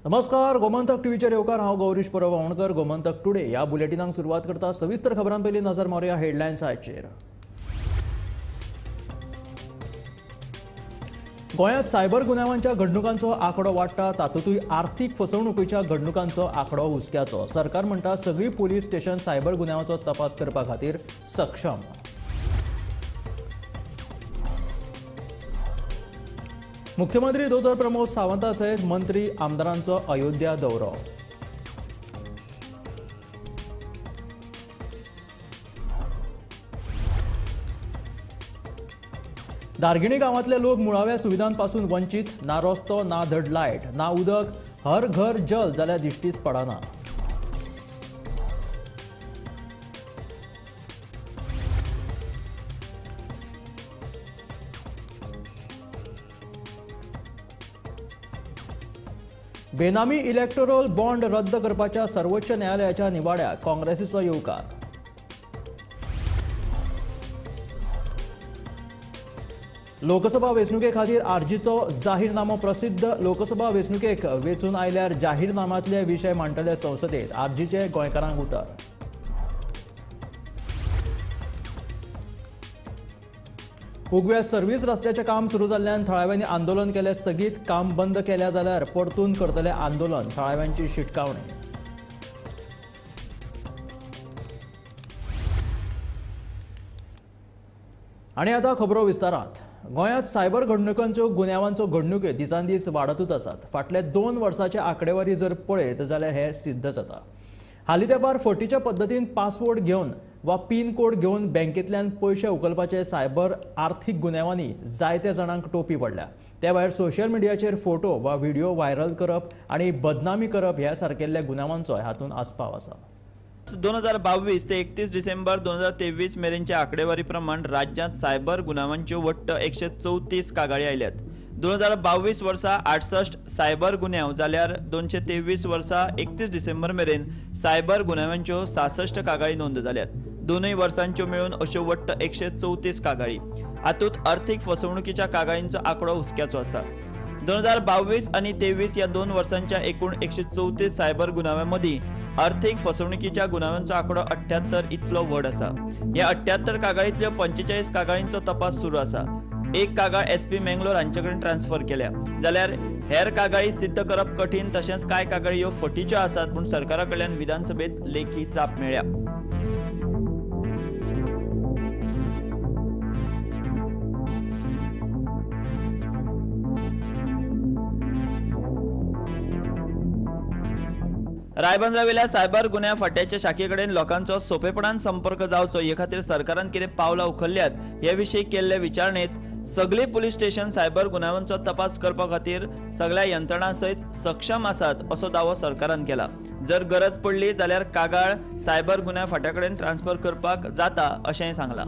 नमस्कार, गोमंतक टीव्हीचेर येवकार. हांव गौरीश परब गावणकर. गोमंतक टुडे ह्या बुलेटिनाक सुरवात करता. सविस्तर खबरां पयलीं नजर मारुया हेडलायन्साचेर. गोंयांत सायबर गुन्यांवांच्या घडणुकांचो आंकडो वाडटा, तातूंतय आर्थीक फसवणुकीच्या घडणुकांचो आंकडो हुस्क्याचो. सरकार म्हणटा सगळीं पुलीस स्टेशन सायबर गुन्यांवाचो तपास करपा खातीर सक्षम. मुख्यमंत्री दोतोर प्रमोद सावंता सयत मंत्री आमदारांचो अयोध्या दौरो. दार्गिणी गांवांतले लोक मुळाव्या सुविधांपासून वंचित. ना रस्तो, ना धड लायट, ना उदक, हर घर जल जाल्यार दिश्टीच पडना. बेनामी इलेक्टोरल बॉन्ड रद्द करपाच्या सर्वोच्च न्यायालयाच्या निवाड्याक काँग्रेसीचो येवकार. लोकसभा वेंचणुके खातीर आरजीचो जाहीरनामो प्रसिद्ध. लोकसभा वेंचणुकेक वेंचून आयल्यार जाहीरनाम्यांतले विशय मांडटले संसदेत. आरजीचे गोंयकारांक उतर. उगव्या सर्व्हिस रस्त्याचें काम सुरू जाल्ल्यान थळाव्यांनी आंदोलन केलें स्थगीत. काम बंद केल्या जाल्यार परतून करतले आंदोलन, थळाव्यांची शिटकावणी. आनी आतां खबरो विस्तारांत. गोंयांत सायबर घडणुकांच्यो गुन्यांवांच्यो घडणुक्यो दिसान दीस वाडतूच आसात. फाटल्या 2 वर्सांचे आंकडेवारी जर पळयत जाल्यार हें सिद्ध जाता. हालीं तेंपार फटीच्या पद्दतीन पासवर्ड घेवन वा पीन कोड घेवन बँकेंतल्यान पयशे उखलपाचे सायबर आर्थीक गुन्यांवांनी जायत्या जाणांक टोपी पडल्या. ते भायर सोशल मिडियाचेर फोटो वा व्हिडिओ व्हायरल करप आनी बदनामी करप ह्या सारकेल्ल्या गुन्यांवांचो हातूंत आस्पाव आसा. 2022 ते 31 डिसेंबर 2023 मेरेनच्या आंकडेवारी प्रमाण राज्यांत सायबर गुन्यांवांच्यो वट्ट 134 कागाळी आयल्यात. 2022 वर्सा 68 सायबर गुन्यांव जाल्यार 223 वर्सा 31 डिसेंबर मेरेन सायबर गुन्यांवांच्यो 66 कागाळी नोंद जाल्यात. दोनूय वर्सांच्यो मेळून अश्यो वट्ट 134 कागाळी. हातूंत अर्थीक फसवणुकीच्या कागाळींचो आंकडो हुस्क्याचो आसा. 2022 आनी 23 ह्या 2 वर्सांच्या एकूण 134 सायबर गुन्यांवां मदीं अर्थीक फसवणुकीच्या गुन्यांवांचो आंकडो 78 इतलो व्हड आसा. ह्या 78 कागाळींतल्यो 45 कागाळींचो तपास सुरू आसा. एक कागाळ एसपी मेंगलोर हांचे कडेन ट्रान्सफर केल्या, जाल्यार हेर कागाळी सिद्ध करप कठीण, तशेंच कांय कागाळी ह्यो फटीच्यो आसात म्हूण सरकारा कडल्यान विधानसभेत लेखी जाप मेळ्ळ्या. रायबंदरावेल्या सायबर गुन्यांव फांट्याच्या शाखे कडेन लोकांचो सोंपेपणान संपर्क जावचो हे खातीर सरकारान कितें पावलां उखल्ल्यात हे विशीं केल्ले विचारणेंत सगळे पुलीस स्टेशन सायबर गुन्यांवांचो तपास करपा खातीर सगळ्या यंत्रणां सयत सक्षम आसात असो दावो सरकारान केला. जर गरज पडली जाल्यार कागाळ सायबर गुन्यांव फांट्या कडेन ट्रान्सफर करपाक जाता अशेंय सांगलां.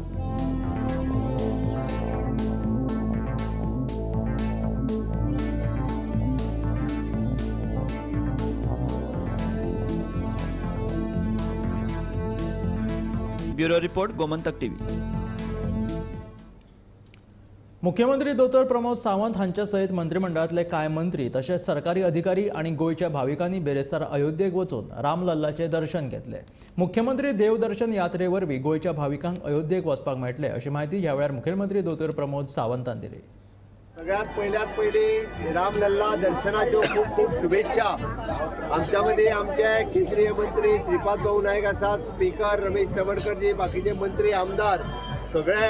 Bureau report, Gomantak TV. मुख्यमंत्री दोतोर प्रमोद सावंत हांच्या सयत मंत्रिमंडळांतले कांय मंत्री तशेंच सरकारी अधिकारी आनी गोंयच्या भाविकांनी बेरेस्तार अयोध्येक वचून रामलल्लाचें दर्शन घेतलें. मुख्यमंत्री देवदर्शन यात्रे वरवीं गोंयच्या भाविकांक अयोध्येक वचपाक मेळटलें अशी म्हायती ह्या वेळार मुखेलमंत्री दोतोर प्रमोद सावंतान दिली. सगळ्यात पयल्यात पयलीं रामलल्ला दर्शनाच्यो खूब खूब शुभेच्छा. आमच्यामध्ये आमचे केंद्रीय मंत्री श्रीपाद भाऊ नायक आसात, स्पीकर रमेश तवडकरजी, बाकीचे मंत्री आमदार सगळे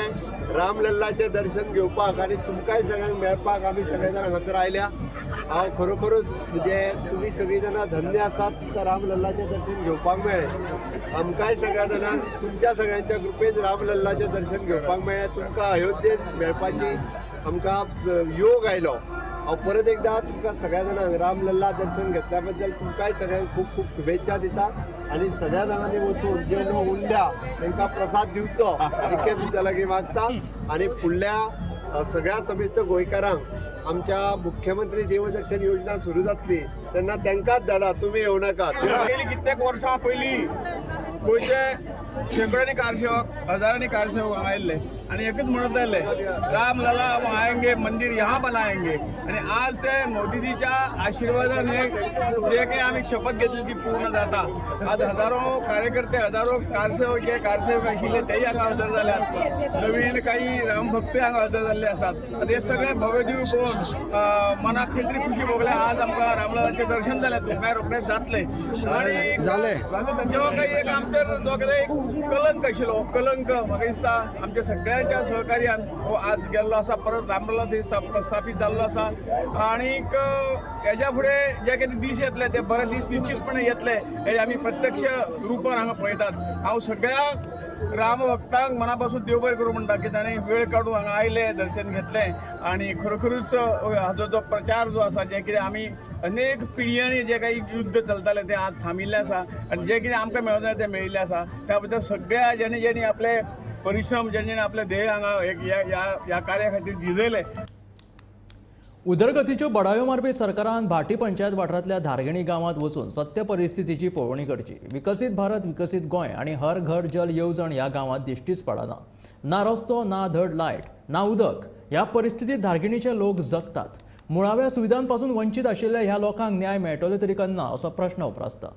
रामलल्लाचें दर्शन घेवपाक आनी तुमकांय सगळ्यांक मेळपाक आमी सगळे जाण हांगासर आयल्या. हांव खरोखरूच म्हणजे तुमी सगळीं जाणां धन्य आसात, तुमकां रामलल्लाचें दर्शन घेवपाक मेळ्ळें. आमकांय सगळ्या जाणांक तुमच्या सगळ्यांच्या कृपेन रामलल्लाचें दर्शन घेवपाक मेळ्ळें. तुमकां अयोध्येत मेळपाची आमकां योग आयलो. हांव परत एकदां तुमकां सगळ्या जाणांक रामलल्ला दर्शन घेतल्या बद्दल तुमकांय सगळ्यांक खूब खूब शुभेच्छा दिता आनी सगळ्या जाणांनी वचून जे लोक उरल्या तांकां प्रसाद दिवचो इतकें तुमच्या लागीं मागता. आनी फुडल्या सगळ्या समेस्त गोंयकारांक आमच्या मुख्यमंत्री देवदर्शन योजना सुरू जातली तेन्ना तांकांच धाडा, तुमी येवं नाकात. कित्येक वर्सां पयलीं गोंयचे शेंकड्यांनी कारसेवक, हजारांनी कारसेवक हांगा आयिल्ले आनी एकच म्हणत आयिल्ले, रामलला हम आएंगे, मंदिर यहाँ बनाएंगे। आनी आज ते मोदीजीच्या आशिर्वादान हे जे काही आमी शपथ घेतली ती पूर्ण जाता। आज हजारो कार्यकर्ते, हजारो कारसेवक जे कारसेवक आशिल्ले तेय हांगा हजर जाल्यात, नवीन काही रामभक्त हांगा हजर जाल्ले आसात। आनी हे सगळे भव्यदिव्य पळोवन मनाक खंय तरी खुशी भोगल्या। आज आमकां रामललाचें दर्शन जालें, तुमकां रोखडेंच जातलें। आनी जेव्हा काही एक आमचेर जो कितें एक कलंक आशिल्लो, कलंक म्हाका दिसता आमच्या सगळ्यांच्या सहकार्यान हो आज गेल्लो आसा, परत रामलला थंय स्थापीत जाल्लो आसा। आनीक हेज्या फुडें जे कितें दीस येतले ते बरे दीस निश्चितपणे येतले हे आमी प्रत्यक्ष रुपान हांगा पळयतात। हांव सगळ्या रामभक्तांक मना पासून देव बरें करूं म्हणटा की ताणें वेळ काडून हांगा आयले, दर्शन घेतलें आनी खरोखरूच हाजो जो प्रचार जो आसा, जें कितें आमी अनेक पिळग्यांनी जे काही युद्ध चलतालें तें आज थांबिल्लें आसा आनी जें कितें आमकां मेळना तें मेळिल्लें आसा। त्या बद्दल सगळ्या ज्यांनी ज्यांनी आपले परिश्रम, ज्यांनी ज्यांनी आपले ध्येय हांगा ह्या कार्या खातीर झिजयले। उदरगतीच्यो बडायो मारपी सरकारान भाटी पंचायत वाठारांतल्या धारगिणी गांवांत वचून सत्य परिस्थितीची पळोवणी करची। विकसीत भारत विकसीत गोंय आनी हर घर जल येवजण ह्या गांवांत दिश्टीच पडना। ना रस्तो, ना धड लायट, ना उदक। ह्या परिस्थितीत धारगिणीचे लोक जगतात। मुळाव्या सुविधांपासून वंचित आशिल्ल्या ह्या लोकांक न्याय मेळटलो तरी केन्ना असो प्रश्न उप्रासता।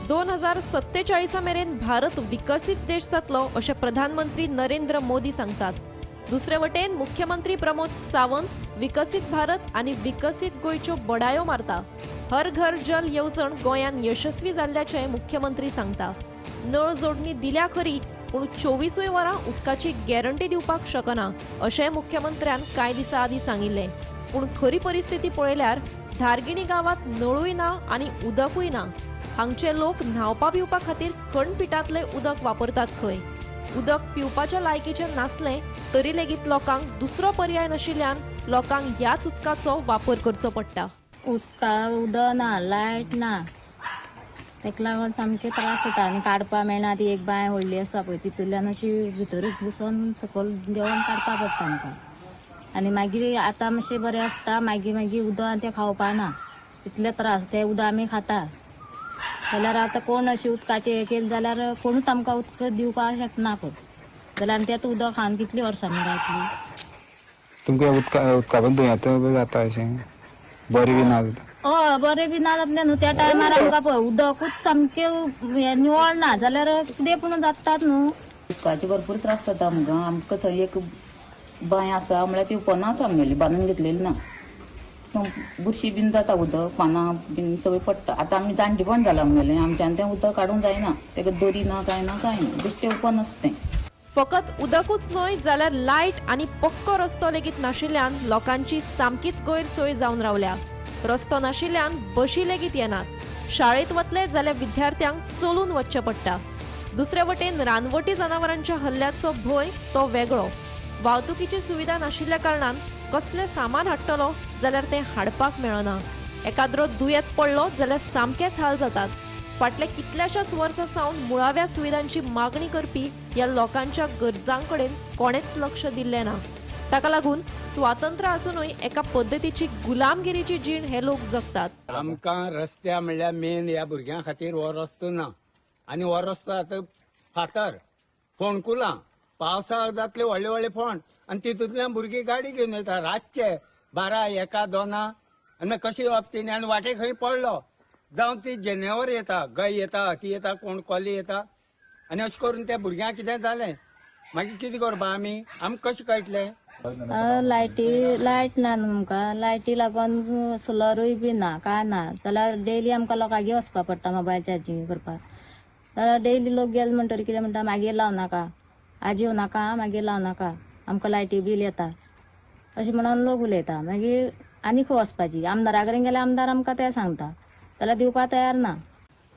दोन 2047 मेरेन भारत विकसीत देश जातलो अशें प्रधानमंत्री नरेंद्र मोदी सांगतात। दुसरे वटेन मुख्यमंत्री प्रमोद सावंत विकसीत भारत आनी विकसीत गोंयच्यो बडायो मारता। हर घर जल येवजण गोंयान यशस्वी जाल्ल्याचें मुख्यमंत्री सांगता। नळ जोडणी दिल्या खरी, पूण 24 वरां उदकाची गॅरंटी दिवपाक शकना अशें मुख्यमंत्र्यान कांय दिसां आदीं सांगिल्लें। पूण खरी परिस्थिती पळयल्यार धारगिणी गांवांत नळूय ना आनी उदकूय ना। हांगचे लोक न्हावपा पिवपा खातीर खणपिटांतलें उदक वापरतात खंय। उदक पिवपाच्या लायकीचें नासलें तरी लेगीत लोकांक दुसरो पर्याय नाशिल्ल्यान लोकांक ह्याच उदकाचो वापर करचो पडटा। उदका उदक ना, लायट ना, ताका लागून सामके त्रास जाता आनी काडपा मेळना। ती एक बांय व्हडली आसा पळय, तितूंतल्यान अशी भितर घुसोन सकयल देंवन काडपा पडटा आमकां। आनी मागीर आतां मातशें बरें आसता, मागीर मागीर उदक तें खावपा ना, इतले त्रास। तें उदक आमी खाता जाल्यार आतां कोण अशें उदकाचें हें केलें जाल्यार कोणूच आमकां उदक दिवपाक शकना पळय, जाल्यार आमी तें उदक खावन कितलीं वर्सां आमी रावतलीं। तुमकां उदका पण दुयेंत जाता अशें बरें बी ना? हय, बरें बी ना जातलें न्हू त्या टायमार आमकां पळय उदकूच सामकें निवळ ना जाल्यार कितें पूण जातात न्हू। उदकाचे भरपूर त्रास जाता आमकां। आमकां थंय एक बांय आसा, म्हळ्यार ती उपना आसा आमगेली, बांदून घेतलेली ना, बुरशी बीन जाता, उदक पानां बीन सगळें पडटा। आतां आमी जाणटेपण जालां आमगेलें, आमच्यान तें उदक काडूंक जायना, तेका दोरी ना, कांय ना, कांय ना, बेश्टें ओपन आसता तें। फकत उदकूच न्हय जाल्यार लायट आनी पक्को रस्तो लेगीत नाशिल्ल्यान लोकांची सामकीच गैरसोय जावन रावल्या। रस्तो नाशिल्ल्यान बशी लेगीत येनात। शाळेंत वतले जाल्यार विद्यार्थ्यांक चलून वचचें पडटा। दुसरे वटेन रानवटी जनावरांच्या हल्ल्याचो भंय तो वेगळो। वाहतुकीची सुविधा नाशिल्ल्या कारणान कसलें सामान हाडटलो जाल्यार तें हाडपाक मेळना। एकाद्रो दुयेंत पडलो जाल्यार सामकेच हाल जातात। फाटल्या कितल्याशाच वर्सां सावन मुळाव्या सुविधांची मागणी करपी ह्या लोकांच्या गरजां कडेन कोणेच लक्ष दिल्लें ना। ताका लागून स्वातंत्र्य आसुनूय एका पद्दतीची गुलामगिरीची जीण हे लोक जगतात। आमकां रस्त्या म्हणल्यार मेन ह्या भुरग्यां खातीर हो रस्तो ना, आनी हो रस्तो आतां फातर फोंडकुलां, पावसाक जातले व्हडले व्हडले फोंड, आनी तितूंतल्यान भुरगीं गाडी घेवन येता रातचे 12, 1, 2 आनी कशी येवप ती? आनी वाटेक खंय पडलो जावं ती जनावर येता, गाय येता, हती येता, कोण कोली येता, आनी अशें करून त्या भुरग्यांक कितें जालें मागीर कितें करपा आमी? आमकां कशें कळटलें? लायटी लायट ना आमकां, लायटी लागून सोलरूय बी ना, कांय ना जाल्यार डेली आमकां लोकांगेर वचपा पडटा मोबायल चार्जींग करपाक। जाल्यार डेली लोक गेले म्हणटकीर कितें म्हणटा, मागीर लावं नाका, आज येवं नाका, मागीर लावं नाका, आमकां लायटी बील येता अशें म्हणून लोक उलयता। मागीर आनी खंय वचपाची? आमदारा कडेन गेल्यार आमदार आमकां तें सांगता, जाल्यार दिवपाक तयार ना।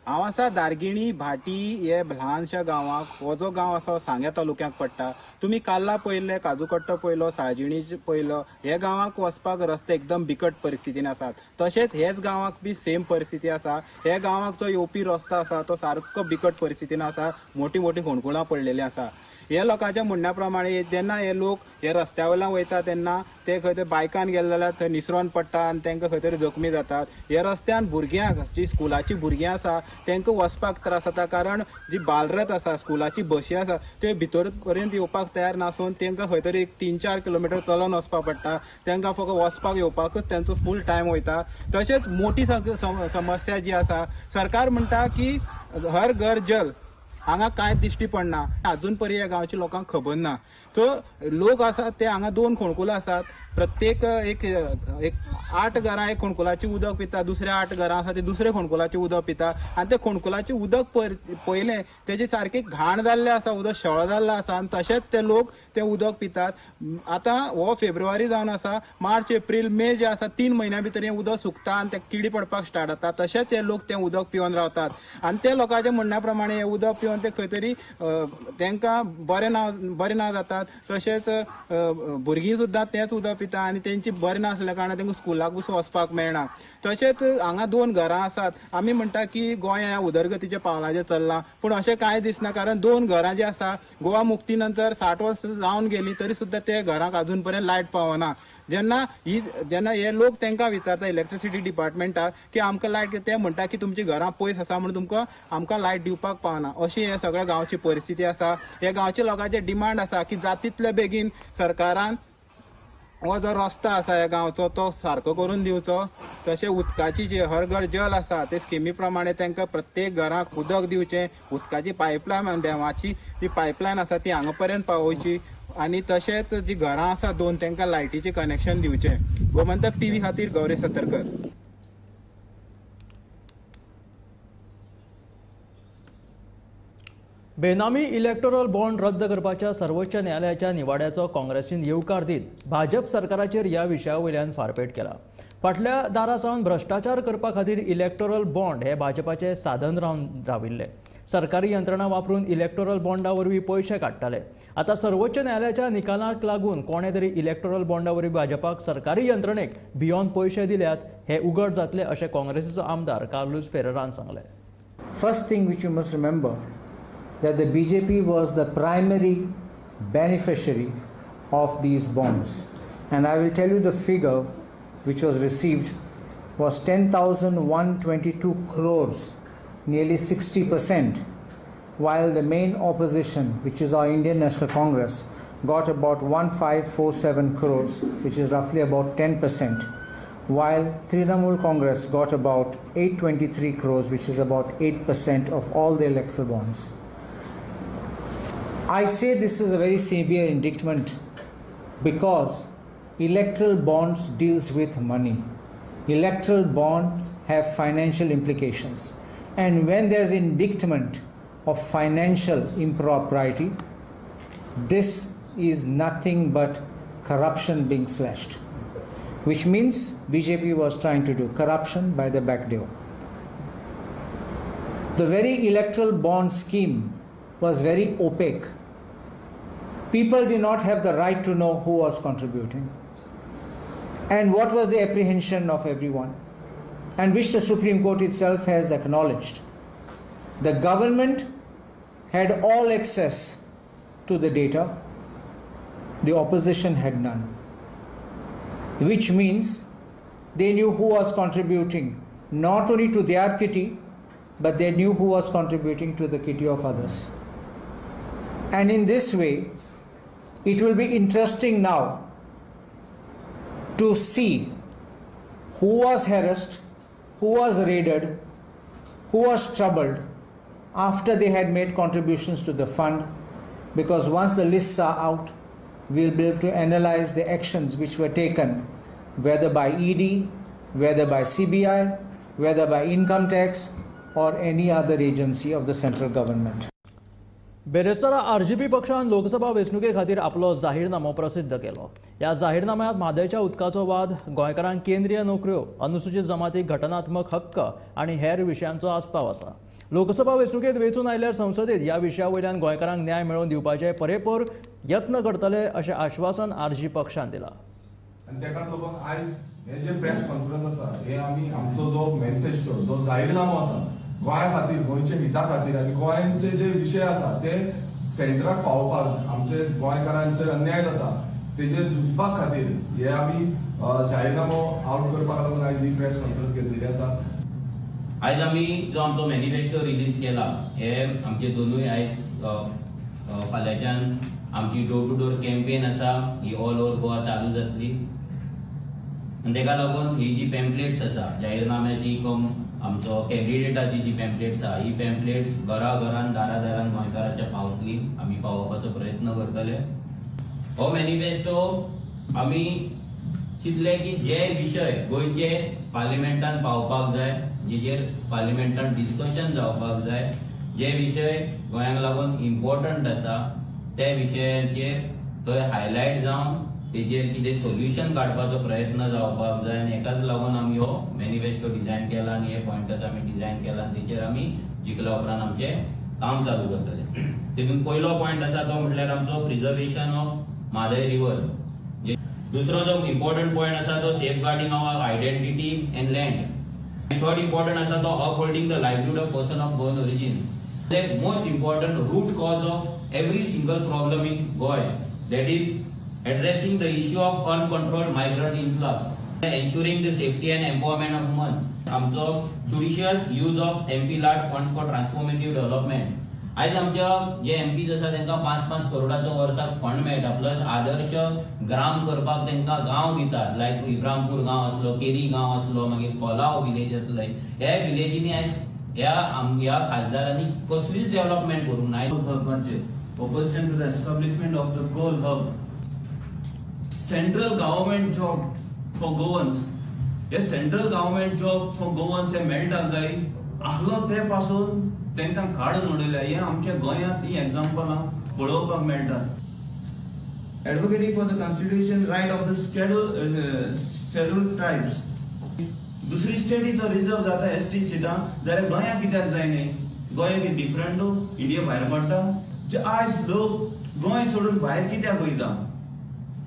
हांव आसा दार्गिणी भाटी हे ल्हानशा गांवाक। हो जो गांव आसा सांग्या तालुक्याक पडटा। तुमी काल्ला पळयल्ले, काजूकट्टो पळयलो, साळजिणी पळयलो, हे गांवाक वचपाक रस्ते एकदम बिकट परिस्थितीन आसात। तशेंच हेच गांवाक बी सेम परिस्थिती आसा। हे गांवाक जो येवपी रस्तो आसा तो सारको बिकट परिस्थितीन आसा, मोटी मोटी फोंडकुलां पडलेली आसा। हे लोकांच्या म्हणण्या प्रमाणे जेन्ना हे लोक हे रस्त्या वयल्यान वयता तेन्ना ते खंय तरी बायकान गेले जाल्यार थंय निसरोन पडटा आनी तांकां खंय तरी जखमी जातात. हे रस्त्यान भुरग्यांक जी स्कुलाची भुरगीं आसा तांकां वचपाक त्रास जाता, कारण जी बालरथ आसा स्कुलाची बशी आसा त्यो भितर पर्यंत येवपाक तयार नासून तांकां खंय तरी 3-4 किलोमिटर चलोन वचपाक पडटा. तांकां फक्त वचपाक येवपाकूच तांचो फूल टायम वयता. तशेंच मोठी समस्या जी आसा, सरकार म्हणटा की हर घर जल, हांगा कांय दिश्टी पडना. अजून पर्यंत ह्या गांवच्या लोकांक खबर ना. सो लोक आसात ते हांगा 2 खोणकुलां आसात, प्रत्येक एक 8 घरां एक खोणकुलाचें उदक पिता, दुसऱ्या 8 घरां आसा ते दुसऱ्या खोणकुलाचें उदक पिता आनी ते खोणकुलाचें उदक पयलें तेजें सारकें घाण जाल्लें आसा, उदक शेळो जाल्लो आसा आनी तशेंच ते लोक तें उदक पितात. आतां हो फेब्रुवारी जावन आसा, मार्च एप्रील मे जे आसा 3 म्हयन्या भितर हें उदक सुकता आनी ते किडी पडपाक स्टार्ट जाता. तशेंच हे लोक तें उदक पिवन रावतात आनी ते लोकांच्या म्हणण्या प्रमाणे हें उदक पिवन ते खंय तरी तांकां बरें ना जातात. तशेंच भुरगीं सुद्दां तेंच उदक पिता आनी तेंची बरें नासल्या कारणान तांकां स्कुलाक बसून वचपाक मेळना. तशेंच हांगा 2 घरां आसात. आमी म्हणटा की गोंय ह्या उदरगतीच्या पावलाचेर चल्लां, पूण अशें कांय दिसना, कारण 2 घरां जी आसा गोवा मुक्ती नंतर 60 वर्सां जावन गेली तरी सुद्दां ते घरांक अजून पर्यंत लायट पावना. जेन्ना हे लोक तांकां विचारता इलेक्ट्रिसिटी डिपार्टमेंटाक की आमकां लायट, ते म्हणटा की तुमची घरां पयस आसा म्हणून तुमकां आमकां लायट दिवपाक पावना. अशी हे सगळ्या गांवची परिस्थिती आसा. हे गांवच्या लोकांचे डिमांड आसा की जातितले बेगीन सरकारान हो जो रस्तो आसा ह्या गांवचो तो सारको करून दिवचो. तशें उदकाची जी हर घर जल आसा ते स्किमी प्रमाणे तांकां प्रत्येक घराक उदक दिवचें, उदकाची पायपलायन डॅमाची जी पायपलायन आसा ती हांगा पर्यंत पावोवची आनी तशेंच जी घरां आसा 2 तांकां लायटीचें कनेक्शन दिवचें. गोमंतक टीव्ही खातीर गौरी सतरकर. बेनामी इलेक्टोरल बॉन्ड रद्द करपाच्या सर्वोच्च न्यायालयाच्या निवाड्याचो काँग्रेसीन येवकार दीत भाजप सरकाराचेर ह्या विशया वयल्यान फारपेट केला. फाटल्या दारा सावन भ्रश्टाचार करपा खातीर इलेक्टोरल बॉन्ड हे भाजपाचे साधन राविल्ले. सरकारी यंत्रणा वापरून इलेक्टोरल बॉन्डा वरवीं पयशे काडटाले. आतां सर्वोच्च न्यायालयाच्या निकालाक लागून कोणे तरी इलेक्टोरल बॉन्डा वरवीं भाजपाक सरकारी यंत्रणेक भियोन पयशे दिल्यात हे उघड जातले अशें काँग्रेसीचो आमदार कार्लूस फेरेरान सांगलें. First thing which you must remember that the BJP was the primary beneficiary of these bonds. And I will tell you the figure which was received was 10,122 crores, nearly 60%, while the main opposition, which is our Indian National Congress, got about 1,547 crores, which is roughly about 10%, while Trinamool Congress got about 823 crores, which is about 8% of all the electoral bonds. I say this is a very severe indictment because electoral bonds deals with money. Electoral bonds have financial implications. And when there's indictment of financial impropriety, this is nothing but corruption being slashed, which means BJP was trying to do corruption by the back door. The very electoral bond scheme was very opaque. People did not have the right to know who was contributing and what was the apprehension of everyone, and which the Supreme Court itself has acknowledged. The government had all access to the data, the opposition had none, which means they knew who was contributing not only to their kitty, but they knew who was contributing to the kitty of others. And in this way, it will be interesting now to see who was harassed, who was raided, who was troubled after they had made contributions to the fund, because once the lists are out, we'll be able to analyze the actions which were taken, whether by ED, whether by CBI, whether by income tax or any other agency of the central government. बेरेस्तारा RGP पक्षान लोकसभा वेंचणुके खातीर आपलो जाहीरनामो प्रसिद्ध केलो. ह्या जाहीरनाम्यांत म्हादयच्या उदकाचो वाद, गोंयकारांक केंद्रीय नोकऱ्यो, अनुसूचित जमातीक घटनात्मक हक्क आनी हेर विशयांचो आस्पाव आसा. लोकसभा वेंचणुकेंत वेंचून आयल्यार संसदेत ह्या विशया वयल्यान गोंयकारांक न्याय मेळोवन दिवपाचे परेपूर यत्न करतले अशें आश्वासन आरजी पक्षान दिलां. आनी ताकाच लागून आयज हे जे प्रेस कॉन्फरन्स आसा हे आमी आमचो जो मॅनिफेस्टो जो जाहीरनामो आसा गोंया खातीर, गोंयच्या हिता खातीर आनी गोंयचे जे विशय आसा ते सेंटराक पावोवपाक आमचे गोंयकारांचेर अन्याय जाता तेजेर झुजपा खातीर हे आमी जाहीरनामो आवट करपाक लागून आयज ही प्रेस कॉन्फरन्स घेतलेली आसा. आयज आमी जो आमचो मॅनिफेस्टो रिलीज केला हे आमचे दोनूय आयज फाल्यांच्यान आमची डोर टू डोर कॅम्पेन आसा ही ऑल ओवर गोवा चालू जातली आनी तेका लागून ही जी पॅम्पलेट्स आसा जाहीरनाम्याची कम आमचो कॅन्डिडेटाची जी पॅम्पलेट्स आसा ही पॅम्पलेट्स घरा घरान दारा दारान गोंयकाराच्या पावतली, आमी पावोवपाचो प्रयत्न करतले. हो मॅनिफेस्टो आमी चिंतले की जे विशय गोंयचे पार्लिमेंटान पावपाक जाय, जेचेर पार्लिमेंटान डिस्कशन जावपाक जाय, जे विशय गोंयांक लागून इम्पॉर्टंट आसा त्या विशयाचेर थंय हायलायट जावन तेजेर कितें सोल्युशन काडपाचो प्रयत्न जावपाक जाय आनी हेकाच लागून आमी हो मॅनिफेस्टो डिझायन केला आनी हे पॉयंटर्स आमी डिझायन केला आनी तेचेर आमी जिखल्या उपरांत आमचें काम चालू करतले. तितून पयलो पॉयंट आसा तो म्हटल्यार आमचो प्रिजर्वेशन ऑफ म्हादय रिवर. दुसरो जो इम्पॉर्टंट पॉयंट आसा तो safeguarding of identity and land. Third important आसा तो upholding the livelihood of person of Goan origin. The most important root cause of every single problem in Goa, that is addressing the issue of uncontrolled migrant influx, ensuring the safety and empowerment of women. आमचो judicious use of MP LAD funds for transformative development. आयज आमच्या जे MPs आसा तांकां 5-5 करोडाचो वर्साक fund मेळटा, plus Adarsh Gram करपाक तांकां गांव दितात, लायक इब्रामपूर गांव आसलो, केरी गांव आसलो, मागीर कोलाव विलेज आसलो. ह्या विलेजींनी आयज ह्या खासदारांनी कसलीच डेव्हलपमेंट करूंक ना. Opposition to the establishment of the coal hub, central government job for Goans. हे central government job for Goans हे मेळटा काय आहलो ते पासून तांकां काडून उडयल्या. हे आमच्या गोंयांत ही एग्जाम्पलां पळोवपाक मेळटा. Advocating for the constitution right of the schedule tribes. दुसरी स्टेटी तो रिजर्व जाता एस टी सिटां, जाल्यार गोंयांत कित्याक जायना? गोंय कितें डिफरंट इंडिया भायर पडटा? जे आयज लोक गोंय सोडून भायर कित्याक वयता?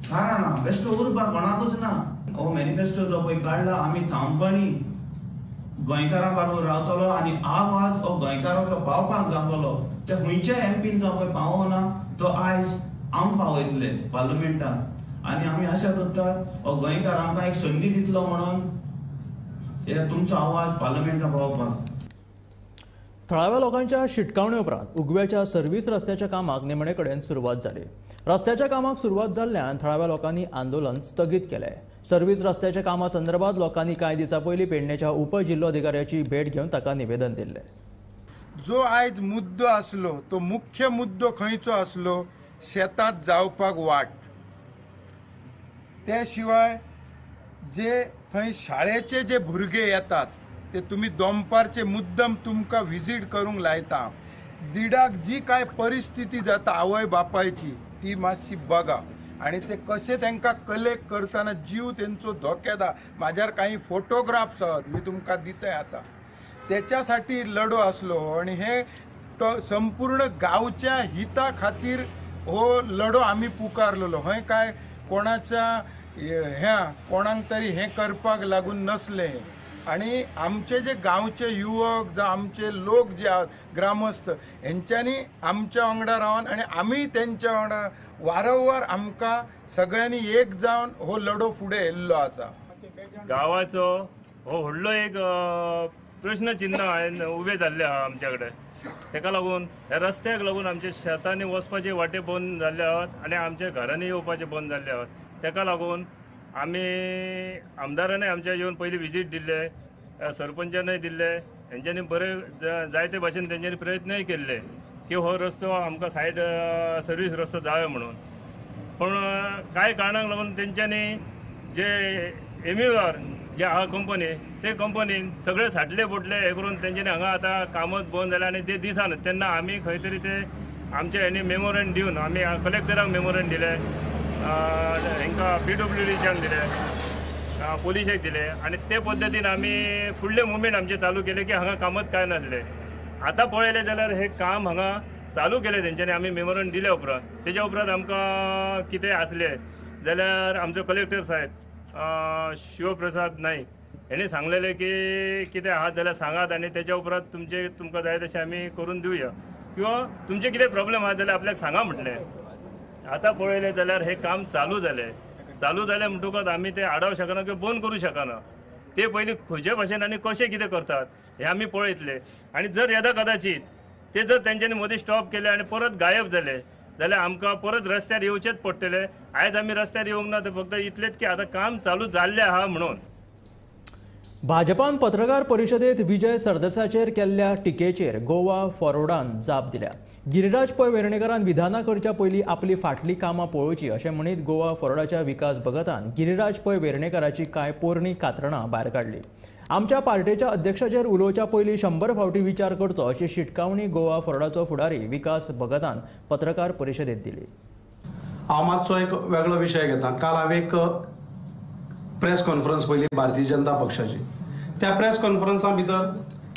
कारण बेश्टो उरपाक कोणाकूच ना. हो मॅनिफेस्टो जो पळय काडला आमी ठामपणी गोंयकारां बरोबर रावतलो आनी आवाज हो गोंयकाराचो पावपाक जातलो. ते खंयच्याय एमपीन जो पळय पावना तो आयज आम पावयतले पार्लमेंटान आनी आमी आशा दवरतात हो गोंयकार आमकां एक संदी दितलो म्हणून तुमचो आवाज पार्लमेंटान पावपाक. थळाव्या लोकांच्या शिटकावणे उपरांत उगव्याच्या सर्व्हिस रस्त्याच्या कामाक निमणे कडेन सुरवात जाली. रस्त्याच्या कामाक सुरवात जाल्ल्यान थळाव्या लोकांनी आंदोलन स्थगीत केलें. सर्व्हिस रस्त्याच्या कामा संदर्भात लोकांनी कांय दिसां पयलीं पेडणेच्या उपजिल्लोधिकाऱ्याची भेट घेवन ताका निवेदन दिल्लें. जो आयज मुद्दो आसलो तो मुख्य मुद्दो खंयचो आसलो? शेतांत जावपाक वाट. ते शिवाय जे थंय शाळेचे जे भुरगे येतात ते तुमी दोंपारचे मुद्दम तुमकां विजीट करूंक लायता. दिडाक जी काय परिस्थिती जाता आवय बापायची ती मातशी बघा आनी ते कशें तांकां कलेक्ट करतना जीव तेंचो धोक्यात. म्हाज्यार काही फोटोग्राफ्स आहात मी तुमकां दिताय आतां. त्याच्यासाठी लढो आसलो आनी हे संपूर्ण गांवच्या हिता खातीर हो लढो आमी पुकारलेलो. हय काय कोणाच्या ह्या कोणाक तरी हें करपाक लागून नसलें. आनी आमचे जे गांवचे युवक जावं आमचे लोक जे आहात ग्रामस्थ हेंच्यांनी आमच्या वांगडा रावन आनी आमी तेंच्या वांगडा वारंवार आमकां सगळ्यांनी एक जावन हो लढो फुडें येयल्लो आसा. गांवाचो हो व्हडलो एक प्रश्न चिन्ह हांवें उबें जाल्लें आहा आमच्या कडेन. ताका लागून ह्या रस्त्याक लागून आमच्या शेतांनी वचपाचे वाटे बंद जाल्ले आहात आनी आमच्या घरांनी येवपाचे बंद जाल्ले आहात. ताका लागून आमी आमदारानय आमच्या येवन पयलीं विजीट दिल्ले, सरपंचानय दिल्ले, हेंच्यांनी बरे जायते भाशेन तेंच्यांनी प्रयत्नय केल्ले की हो रस्तो आमकां सायड सर्वीस रस्तो जायो म्हणून. पूण कांय कारणांक लागून तेंच्यांनी जे एम्यूआर जे आहा कंपनी ते कंपनीन सगळे साटले बोटले हे करून तेंच्यांनी हांगा आतां कामच बंद जालें आनी ते दिसाना. तेन्ना आमी खंय तरी ते आमच्या हेणी मेमोरंड दिवन आमी कलेक्टराक मेमोरंड दिलें, हांकां पीडब्ल्यूडीच्यांक दिले, पोलिशेक दिले आनी ते पद्दतीन आमी फुडले मुवमेंट आमचे चालू केले की हांगा कामच कांय नासलें. आतां पळयलें जाल्यार हें काम हांगा चालू केलें तेंच्यांनी आमी मेमोरंड दिल्या उपरांत. तेज्या उपरांत आमकां कितें आसलें जाल्यार आमचो कलेक्टर साहेब शिवप्रसाद नाईक हेणी सांगलेलें की कितें आहात जाल्यार सांगात आनी तेज्या उपरांत तुमकां जाय तशें आमी करून दिवया. किंवा तुमचे कितें प्रॉब्लेम आहा जाल्यार आपल्याक सांगा म्हटलें. आतां पळयलें जाल्यार हें काम चालू जालें. चालू जालें म्हणटकच आमी तें आडावंक शकना किंवा बंद करूं शकना. ते पयलीं खंयचे भाशेन आनी कशें कितें करतात हें आमी पळयतले आनी जर येदा कदाचीत ते जर तेंच्यांनी मदीं स्टॉप केले आनी परत गायब जाले जाल्यार आमकां परत रस्त्यार येवचेच पडटले. आयज आमी रस्त्यार येवंक ना ते फक्त इतलेंच की आतां काम चालू जाल्लें आहा म्हणून. भाजपान पत्रकार परिशदेत विजय सरदेसाचेर केल्ल्या टिकेचेर गोवा फॉरवर्डान जाप दिल्या. गिरिराज पै वेर्णेकरान विधानां करच्या पयलीं आपली फाटलीं कामां पळोवची अशें म्हणीत गोवा फॉरवर्डाच्या विकास भगतान गिरिराज पै वेर्णेकराची कांय पोरणी कात्रणां भायर काडली. आमच्या पार्टेच्या अध्यक्षाचेर उलोवच्या पयलीं 100 फावटी विचार करचो अशी शिटकावणी गोवा फॉरवर्डाचो फुडारी विकास भगतान पत्रकार परिशदेत दिली. हांव मातसो एक वेगळो विशय घेता. काल हांवें एक प्रेस कॉन्फरन्स पयली भारतीय जनता पक्षाची. त्या प्रेस कॉन्फरन्सा भितर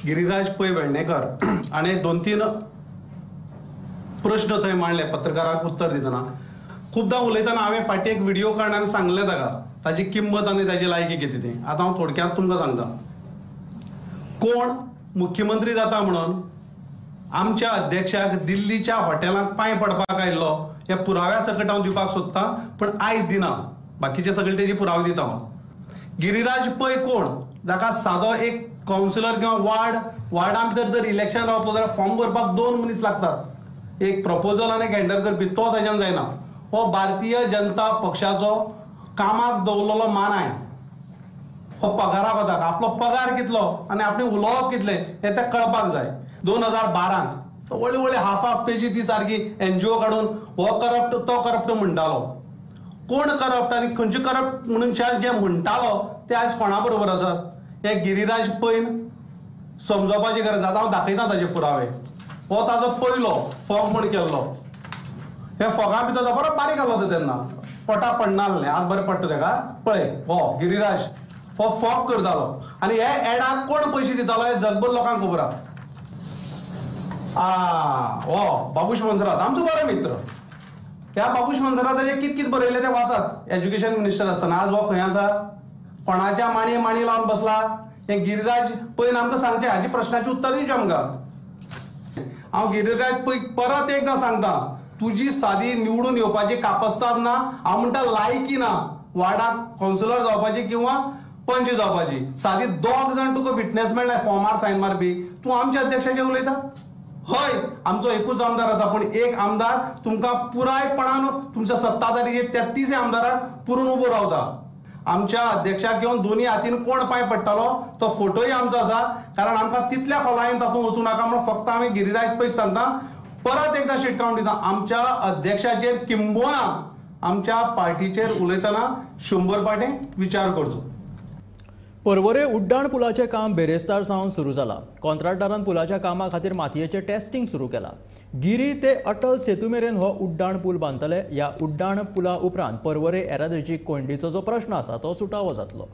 गिरिराज पै वेर्णेकर आनी 2-3 प्रश्न थंय मांडले पत्रकारांक उत्तर दितना. खुबदां उलयतना हांवें फाटीं एक व्हिडिओ काडून हांवें सांगलें ताका ताजी किंमत आनी ताजी लायकी कितें ती. आतां हांव थोडक्यांत तुमकां सांगता. कोण मुख्यमंत्री जाता म्हणून आमच्या अध्यक्षाक दिल्लीच्या हॉटेलांत पांय पडपाक आयिल्लो हे पुराव्या सकट हांव दिवपाक सोदतां, पूण आयज दिना. बाकीचे सगळे तेजे पुरावे दिता हांव. गिरिराज पै कोण जाका सादो एक कावन्सिलर किंवा वार्डा भितर जर इलेक्शन रावतलो जाल्यार फॉर्म भरपाक 2 मनीस लागतात, एक प्रपोजल आनी एक हँडल करपी, तो ताज्यान जायना. हो भारतीय जनता पक्षाचो कामाक दवरलेलो मानाय. हो पगाराक वता, आपलो पगार कितलो आनी आपणें उलोवप कितलें हें तें कळपाक जाय. 2012 व्हडली व्हडली हाफ हाफ पेजी ती सारकी एनजीओ काडून हो करप्ट तो करप्ट म्हणटालो. कोण करप्ट आनी खंयचे करप्ट म्हणून जे म्हणटालो ते आयज कोणा बरोबर आसात हे गिरिराज पैन समजोवपाची गरज. आतां हांव दाखयता ताजे पुरावे. हो ताजो पयलो फोग म्हूण केल्लो. हे फोगा भितर बरो बारीक आसलो तो तेन्ना, पोटा पडनासलें, आज बरें पडटा ताका. पळय हो गिरिराज हो फोग करतालो आनी हे एडाक कोण पयशे दितालो हे जगभर लोकांक खबर आहा. हो बाबूश मोन्सेरात आमचो बरो मित्र. ह्या बाबूश मोन्सेराताचें कित कित बरयलें तें वाचात. एज्युकेशन मिनिस्टर आसतना आज हो खंय आसा, कोणाच्या माणये माणी लावन बसला हें गिरिराज पैन आमकां सांगचें. हाजी प्रश्नाचें उत्तर दिवचें आमकां. हांव गिरिराज पै परत एकदां सांगता, तुजी सादी निवडून येवपाची कापस्ताद ना, हांव म्हणटा लायकी ना वार्डाक कावन्सिलर जावपाची किंवा पंच जावपाची. सादी 2 जाण तुका फिटनेस मेळना फॉर्मार सायन मारपी, तूं आमच्या अध्यक्षाचेर उलयता. हय आमचो एकूच आमदार आसा, पूण एक आमदार तुमकां पुरायपणान तुमच्या सत्ताधारी 33 आमदाराक पुरून उबो रावता. आमच्या अध्यक्षाक घेवन दोन्ही हातीन कोण पांय पडटालो तो फोटोय आमचो आसा, कारण आमकां तितल्या खोलायेन तातूंत वचूं नाका म्हणून फक्त आमी गिरिराज पैक सांगता. परत एकदां शिटकावण दिता, आमच्या अध्यक्षाचेर किंबोना आमच्या पार्टीचेर उलयतना 100 फावटी विचार करचो. पर्वरे उड्डाण पुलाचें काम बेरेस्तार सावन सुरू जालां. कॉन्ट्रॅक्टरान पुलाच्या कामा खातीर मातयेचें टेस्टिंग सुरू केलां. गिरी ते अटल सेतू मेरेन हो उड्डाण पूल बांदतले. ह्या उड्डाण पुला उपरांत पर्वरे येरादारीची कोंयडीचो जो प्रश्न आसा तो सुटावो जातलो.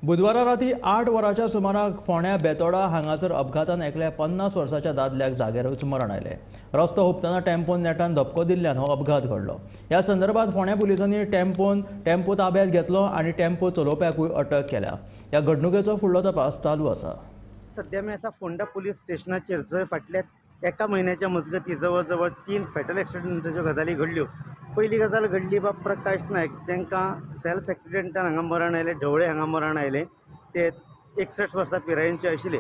बुधवारा राती 8 वरांच्या सुमाराक फोंड्या बेतोडा हांगासर अपघातान एकल्या 50 वर्साच्या दादल्याक जाग्यारूच मरण आयलें. रस्तो हुपतना टेम्पोन नेटान धपको दिल्ल्यान हो अपघात घडलो. ह्या संदर्भात फोंड्या पुलिसांनी टेम्पो ताब्यात घेतलो आनी टेम्पो चलोवप्याकूय अटक केल्या. ह्या घडणुकेचो फुडलो तपास चालू आसा. सध्या आमी आसा फोंडा पुलीस स्टेशनाचेर, जंय फाटल्या एका म्हयन्याच्या मजगती जवळ जवळ 3 फेटल एक्सिडंटाच्यो गजाली घडल्यो. पयली गजाल घडली बाब प्रकाश नायक, जांकां सेल्फ एक्सिडंटान हांगा मरण आयलें, ढवळे हांगा मरण आयलें, ते 61 वर्सां पिरायेचे आशिल्ले.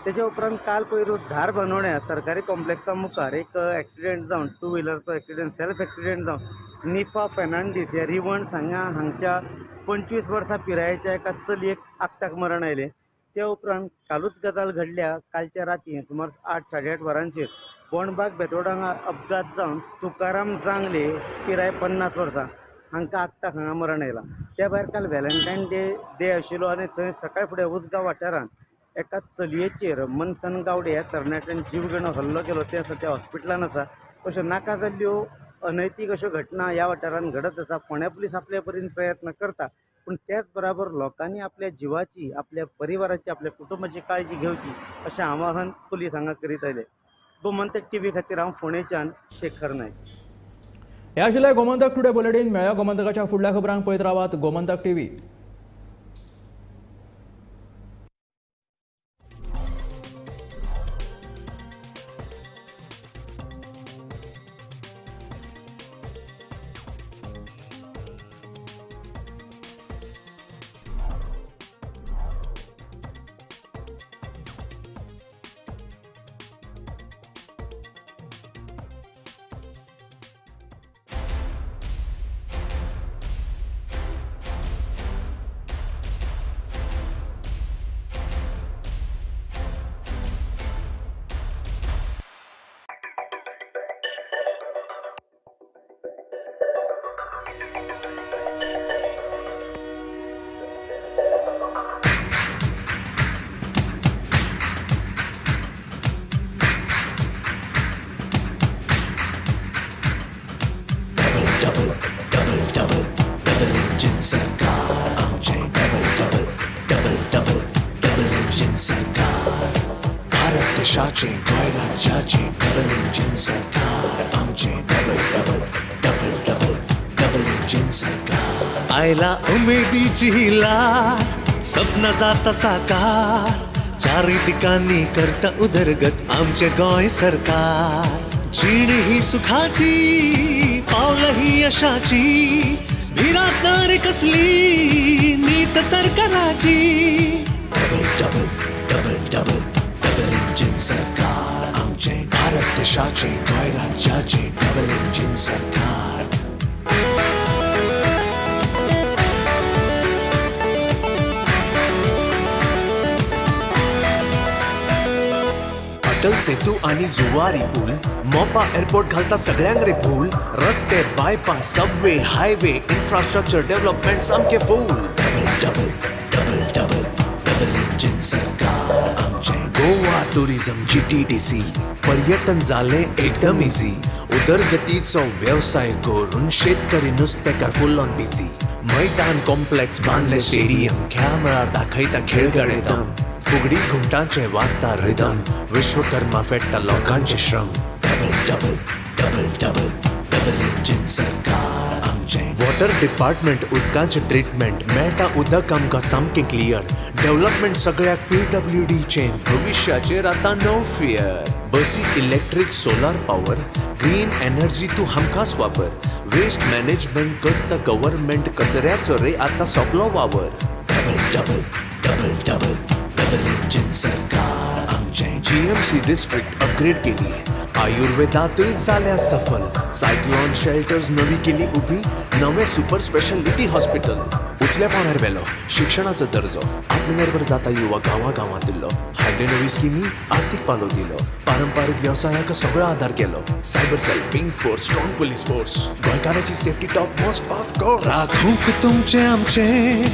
तेच्या उपरांत काल पयर धार बांदोड्या सरकारी कॉम्प्लेक्सा मुखार एक एक्सिडंट जावन, टू व्हिलरचो एक्सिडंट, सेल्फ एक्सिडंट जावन निफा फेर्नांडीस ह्या रिवण सांगा हांगच्या 25 वर्सां पिरायेच्या एका चलयेक आक्ताक मरण आयलें. त्या उपरांत कालूच गजाल घडल्या. कालच्या राती सुमार 8 साडे 8 वरांचेर बोंडबाग बेतोडा हांगा अपघात जावन तुकाराम जांगले पिराय 50 वर्सां हांकां आक्ताक हांगा मरण आयलां. त्या भायर काल व्हॅलेंटायन डे आशिल्लो आनी थंय सकाळ फुडें उसगांव वाठारांत एका चलयेचेर मंथन गावडे ह्या तरणाट्यान जीवघेणो हल्लो केलो. तें सद्या हॉस्पिटलान आसा. अश्यो नाका जाल्ल्यो अनैतीक अश्यो घटना ह्या वाठारांत घडत आसा. फोंड्या पुलीस आपल्या परीन प्रयत्न करता, पूण त्याच बराबर लोकांनी आपल्या जिवाची, आपल्या परिवाराची, आपल्या कुटुंबाची काळजी घेवची अशें आवाहन पुलीस हांगा करीत आयले. गोमंतक टीव्ही खातीर हांव फोंडेच्यान शेखर नायक. हे आशिल्लें गोमंतक टुडे बुलेटीन. मेळ्या गोमंतकाच्या फुडल्या खबरांक पळयत रावात गोमंतक टीव्ही. गोंय राज्याचे डबल इंजिन सरकार आमचे double double double double double engine सरकार. आयला उमेदीची लाट, सपना जाता साकार, चारी दिकांनी करता उदरगत आमचे गोंय सरकार. जीण ही सुखाची, पावलं ही यशाची, भिरांत ना रे कसली नीत सरकाराची. Double double double double double engine सरकार आमचे भारत देशाचे गोंय राज्याचे डबल इंजिन सरकार. अटल सेतू आणि जुवारी पूल, मोपा एअरपोर्ट घालता सगळ्यांक रे भूल, रस्ते bypass subway highway infrastructure development सामके full. Double double double double double engine सरकार आमचे. गोवा टुरिझम GTDC पर्यटन जालें एकदम इझी, उदरगतीचो व्यवसाय करून शेतकरी नुस्तेकार फुल ऑन बिझी, मैदान कॉम्प्लेक्स बांदले स्टेडियम, खेळा मळार दाखयता खेळगडे दम, फुगडी घुमटांचे वाजता रिदम, विश्वकर्मा फेडटा लोकांचे श्रम. Double double double double double engine सरकार आमचे. वॉटर डिपार्टमेंट उदकाचें ट्रिटमेंट, मेळटा उदक आमकां सामकें क्लियर, डेव्हलपमेंट सगळ्याक PWD चें, भविश्याचेर आतां नो फियर, बसी electric solar power, green energy तूं हमखास वापर, वेस्ट मॅनेजमेंट करता गव्हर्मेंट, कचऱ्याचो रे आतां सोंपलो वावर. Double double double double double engine सरकार आमचें. GMC district upgrade केली, आयुर्वेदातूय जाल्या सफल, सायक्लॉन शेल्टर्स नवी केली उबी, नवे सुपर स्पेशालिटी हॉस्पिटल, उचल्या पावण्यार व्हेलो शिक्षणाचो दर्जो, आत्मनिर्भर जाता युवा गांवागांवांतलो, हाडल्यो नवी स्किमी आर्थीक पालव दिलो, पारंपारीक वेवसायाक सगळो आदार केलो, cyber cell pink force strong police force, गोंयकारांची safety top most of course. राखूंक तुमचें आमचें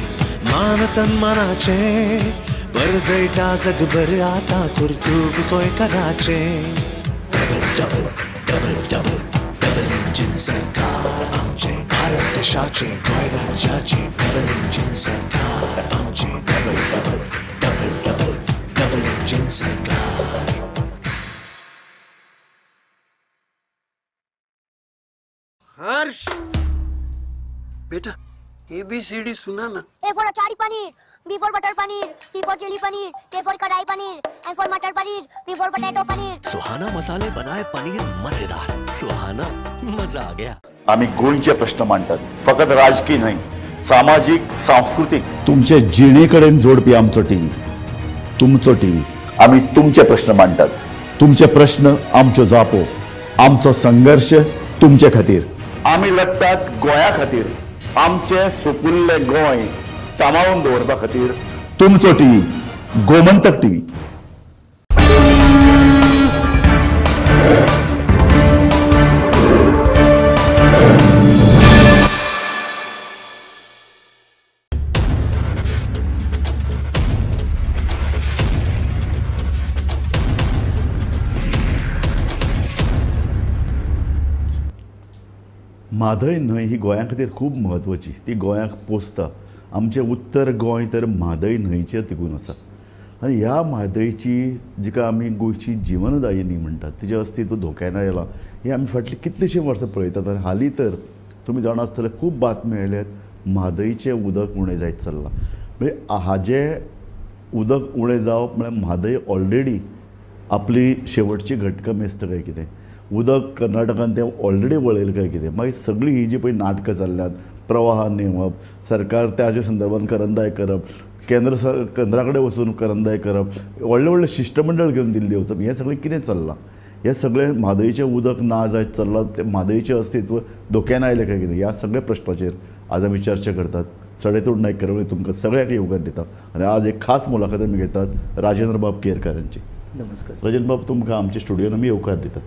मान सन्मानाचें, परजळटा जगभर आतां कर्तुब गोंयकाराचें. Double double double double double engine सरकार आमचे भारत देशाचे गोंय राज्याचे डबल इंजिन सरकार आमचे double double double double double engine सरकार. हर्ष बेटा ABCD सुना ना. A for achari paneer, B for butter paneer, C for chilli paneer, K for kadai paneer, M for matar paneer, P for potato paneer. Suhana मसाले बनाए पनीर मजेदार, सुहाना मजा आ गया. आम्ही गोंयचे प्रश्न मांडतात, फकत राजकीय न्हय, सामाजीक सांस्कृतीक. तुमचे जिणेकडेन जोडपी आमचो टीव्ही, तुमचो टीव्ही. आम्ही तुमचे प्रश्न मांडतात, तुमचे प्रश्न आमच्यो जापो, आमचो संघर्ष तुमचे खातीर. आमी लढटात गोंया खातीर, आमचें सुपुल्लें गोंय सांबाळून दवरपा खातीर. तुमचो टीव्ही गोमंतक टीव्ही. म्हादय न्हंय ही गोंया खातीर खूब म्हत्वाची, ती गोंयाक पोसता. आमचें उत्तर गोंय तर म्हादय न्हंयचेर तिगून आसा आनी ह्या म्हादयची, जिका आमी गोंयची जिवनदायिनी म्हणटात, तिचें अस्तित्व धोक्यान आयलां हें आमी फाटलीं कितलींशीं वर्सां पळयतात. आनी हालीं तर तुमी जाणा आसतले खूब बातम्यो आयल्यात, म्हादयचें उदक उणें जायत चल्लां. म्हणजे हाजें उदक उणें जावप म्हळ्यार म्हादय ऑलरेडी आपली शेवटची घटका मेजता काय कितें, उदक कर्नाटकान तें ऑलरेडी वळयलें काय कितें. मागीर सगळीं ही जी पळय नाटकां चल्ल्यांत, प्रवाह नेमप, सरकार त्याच्या संदर्भान करंदाय करप, केंद्रा कडेन वचून करंदाय करप, व्हडलें व्हडलें शिश्टमंडळ घेवन दिल्ली वचप, हें सगळें कितें चल्लां, हें सगळें म्हादयचें उदक ना जायत चल्लां, तें म्हादयचें अस्तित्व धोक्यान आयलें काय कितें, ह्या सगळ्या प्रश्नाचेर आज आमी चर्चा करतात. सडेतोड नायक करवळी तुमकां सगळ्यांक येवकार दिता आनी आज एक खास मुलाखत आमी घेतात राजेंद्र बाब केरकार हांची. नमस्कार राजेंद्र बाब, तुमकां आमच्या स्टुडियोन आमी येवकार दितात.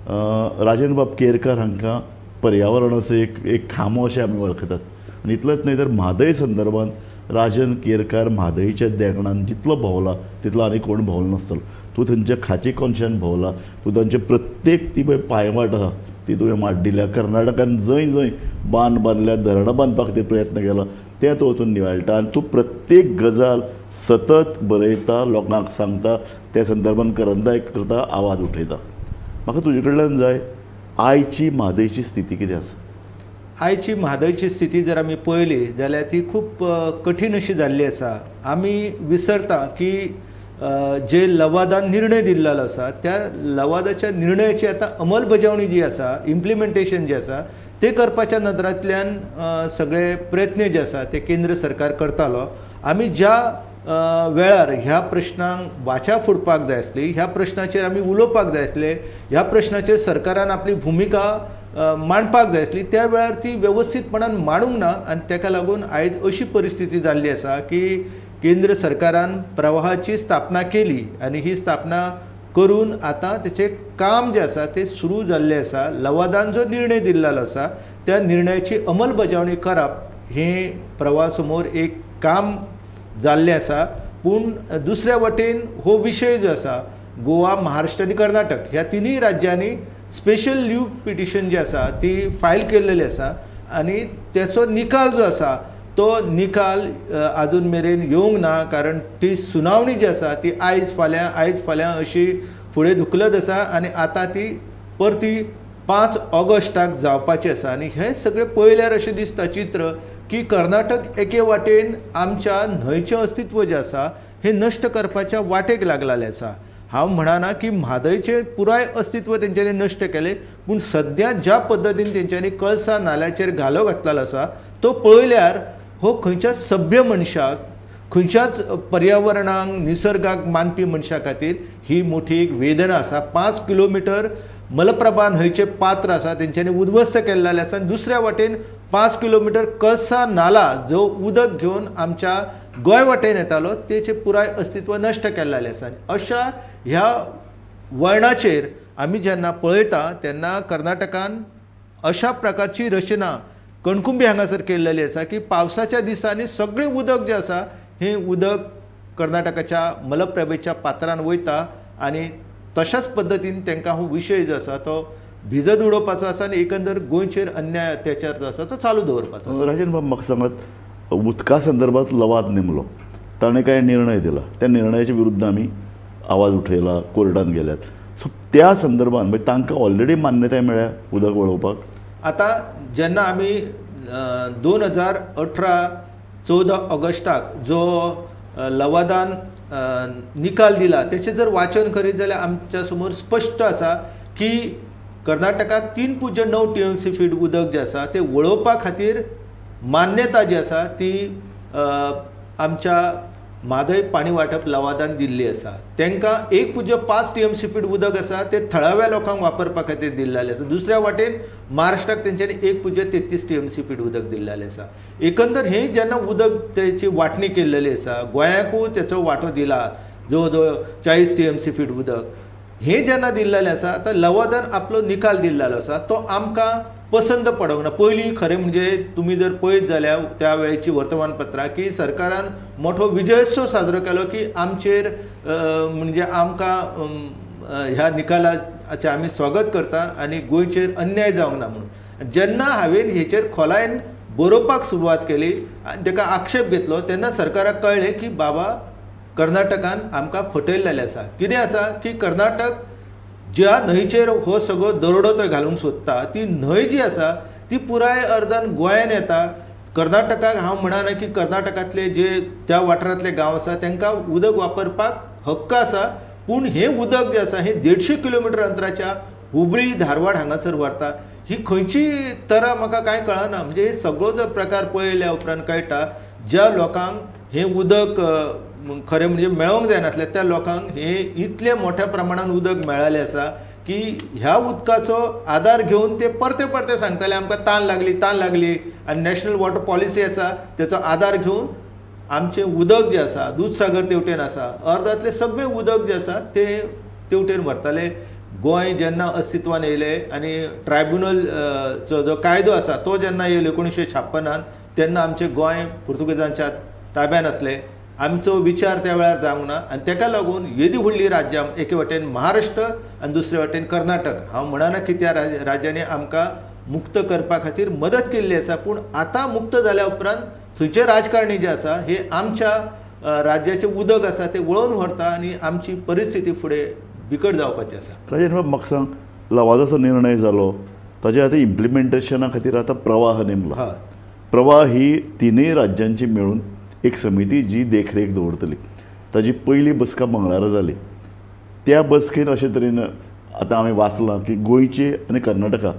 राजेंद्र बाब केरकार हांकां पर्यावरणाचो एक खांबो अशें आमी वळखतात आनी इतलेंच न्हय तर म्हादय संदर्भात राजन केरकार म्हादयच्या देगणान जितलो भोंवला तितलो आनी कोण भोंवलो नासतलो. तूं थंयच्या खाची कोनशान भोंवला, तूं तांचे प्रत्येक ती पळय पांयवाट आसा ती तुवें माड्डिल्या. कर्नाटकान जंय जंय बांद बांदल्या, धरणां बांदपा खातीर प्रयत्न केला तें तूं वचून निवाळटा आनी तूं प्रत्येक गजाल सतत बरयता, लोकांक सांगता, त्या संदर्भान करंदाय करता, आवाज उठयता. म्हाका तुजे कडल्यान जाय आयची म्हादयची स्थिती कितें आसा? आयची म्हादयची स्थिती जर आमी पळयली जाल्यार ती खूब कठीण अशी जाल्ली आसा. आमी विसरता की जे लवादान निर्णय दिल्लो आसा त्या लवादाच्या निर्णयाची आतां अंमलबजावणी जी आसा, इम्प्लिमेंटेशन जें आसा तें करपाच्या नदरांतल्यान सगळे प्रयत्न जे आसा ते केंद्र सरकार करतालो. आमी ज्या वेळार ह्या प्रश्नांक वाचा फोडपाक जाय आसली, ह्या प्रश्नाचेर आमी उलोवपाक जाय आसले, ह्या प्रश्नाचेर सरकारान आपली भुमिका मांडपाक जाय आसली, त्या वेळार ती वेवस्थीतपणान मांडूंक ना आनी ताका लागून आयज अशी परिस्थिती जाल्ली आसा की केंद्र सरकारान प्रवाहाची स्थापना केली आनी ही स्थापना करून आतां तेचें काम जें आसा तें सुरू जाल्लें आसा. लवादान जो निर्णय दिल्लो आसा त्या निर्णयाची अंमलबजावणी करप हें प्रवाहा समोर एक काम जाल्लें आसा. पूण दुसऱ्या वटेन हो विशय जो आसा गोवा, महाराष्ट्र आनी कर्नाटक ह्या तिनूय राज्यांनी स्पेशल लीव पिटिशन जी आसा ती फायल केल्लेली आसा आनी तेचो निकाल जो आसा तो निकाल आजून मेरेन येवंक ना, कारण ती सुनावणी जी आसा ती आयज फाल्यां आयज फाल्यां अशी फुडें धुकलत आसा आनी आतां ती परती 5 ऑगस्टाक जावपाची आसा. आनी हें सगळें पळयल्यार अशें दिसता चित्र की कर्नाटक एके वाटेन आमच्या न्हंयचें अस्तित्व जें आसा हें नश्ट करपाच्या वाटेक लागलेलें आसा. हांव म्हणना की म्हादयचें पुराय अस्तित्व तेंच्यांनी नश्ट केलें, पूण सद्या ज्या पद्दतीन तेंच्यांनी कळसा नाल्याचेर घालो घातलेलो आसा तो पळयल्यार हो खंयच्याच सभ्य मनशाक, खंयच्याच पर्यावरणाक, निसर्गाक मानपी मनशा खातीर ही मोठी एक वेदना आसा. 5 किलोमिटर मलप्रभा न्हंयचें पात्र आसा तेंच्यांनी उद्ध्वस्त केल्लें आसा आनी दुसऱ्या वाटेन 5 किलोमिटर कळसा नाला जो उदक घेवन आमच्या गोंय वाटेन येतालो तेचें पुराय अस्तित्व नश्ट केल्लें आसा. अशा ह्या वळणाचेर आमी जेन्ना पळयता तेन्ना कर्नाटकान अशा प्रकारची रचना कणकुंबी हांगासर केल्लेली आसा की पावसाच्या दिसांनी सगळें उदक जें आसा हें उदक कर्नाटकाच्या मलप्रभेच्या पात्रान वयता आनी तशाच पद्दतीन तांकां हो विशय जो आसा तो भिजत उडोवपाचो आसा आनी एकंदर गोंयचेर अन्याय अत्याचार जो आसा तो चालू दवरपाचो. राजेंद्र बाब, म्हाका सांगात, उदका संदर्भात लवाद नेमलो, ताणें कांय निर्णय दिला, त्या निर्णयाच्या विरुद्ध आमी आवाज उठयला, कोर्टान गेल्यात, सो त्या संदर्भात म्हणजे तांकां ऑलरेडी मान्यताय मेळ्ळ्या उदक वळोवपाक? आतां जेन्ना आमी 2018 14 ऑगस्टाक जो लवादान निकाल दिला तेचें जर वाचन करीत जाल्यार आमच्या समोर स्पश्ट आसा की कर्नाटकाक 3.9 TMC feet उदक जें आसा तें वळोवपा खातीर मान्यता जी आसा ती आमच्या म्हादय पाणी वांटप लवादान दिल्ली आसा. तांकां 1.5 TMC feet उदक आसा ते थळाव्या लोकांक वापरपा खातीर दिल्लें आसा. दुसऱ्या वाटेन महाराष्ट्राक तेंच्यांनी 1.33 TMC feet उदक दिल्लें आसा. एकंदर हे जेन्ना उदक तेची वांटणी केल्लेली आसा, गोंयाकूय तेचो वांटो दिला जवळ जवळ 40 TMC feet उदक हे जेन्ना दिल्लें आसा, आतां लवादान आपलो निकाल दिल्लो आसा तो आमकां पसंत पडोंक ना. पयलीं खरें म्हणजे तुमी जर पळयत जाल्यार त्या वेळची वर्तमानपत्रां की सरकारान मोठो विजयोत्सव साजरो केलो की आमचेर म्हणजे आमकां ह्या निकालाचें आमी स्वागत करता आनी गोंयचेर अन्याय जावंक ना म्हणून. जेन्ना हांवें हेचेर खोलायेन बरोवपाक सुरवात केली आनी ताका आक्षेप घेतलो तेन्ना सरकाराक कळ्ळें की बाबा कर्नाटकान आमकां फटयल्लें आसा. कितें आसा की कर्नाटक ज्या न्हंयचेर हो सगळो दरोडो तो घालूंक सोदता ती न्हंय जी आसा ती पुराय अर्दान गोंयान येता. कर्नाटकाक हांव म्हणना की कर्नाटकांतले जे त्या वाठारांतले गांव आसा तांकां उदक वापरपाक हक्क आसा, पूण हें उदक जें आसा हें 150 किलोमिटर अंतराच्या हुबळी धारवाड हांगासर व्हरता. ही खंयची तरा म्हाका कांय कळना. म्हणजे हे सगळो जो प्रकार पळयल्या उपरांत कळटा ज्या लोकांक हें उदक खरें म्हणजे मेळोंक जायनासलें त्या लोकांक हे इतले मोठ्या प्रमाणान उदक मेळ्ळें आसा की ह्या उदकाचो आदार घेवन ते परते परते सांगताले आमकां तान लागली तान लागली. आनी नॅशनल वॉटर पॉलिसी आसा तेचो आदार घेवन आमचें उदक जें आसा दूदसागर तेवटेन आसा अर्दांतलें सगळें उदक जें आसा तें तेवटेन व्हरताले. गोंय जेन्ना अस्तित्वान येयलें आनी ट्रायब्युनल चो जो कायदो आसा तो जेन्ना येयलो 1956 तेन्ना आमचें गोंय पुर्तुगेजांच्या ताब्यान आसलें. आमचो विचार त्या वेळार जावंक ना आनी ताका लागून येदी व्हडली राज्यां एके वटेन महाराष्ट्र आनी दुसरे वटेन कर्नाटक, हांव म्हणना की त्या राज्यांनी आमकां मुक्त करपा खातीर मदत केल्ली आसा, पूण आतां मुक्त जाल्या उपरांत थंयचे राजकारणी जे आसा हे आमच्या राज्याचें उदक आसा तें वळोवन व्हरता आनी आमची परिस्थिती फुडें बिकट जावपाची आसा. राजेश बाब, म्हाका सांग, लवादाचो निर्णय जालो ताजे आतां इम्प्लिमेंटेशना खातीर आतां प्रवाह नेमला. प्रवाह ही तिनूय राज्यांची मेळून एक समिती जी देखरेख दवरतली. ताजी पयली बसका मंगळारा जाली. त्या बसकेन अशे तरेन आतां आमी वाचलां की गोंयचे आनी कर्नाटका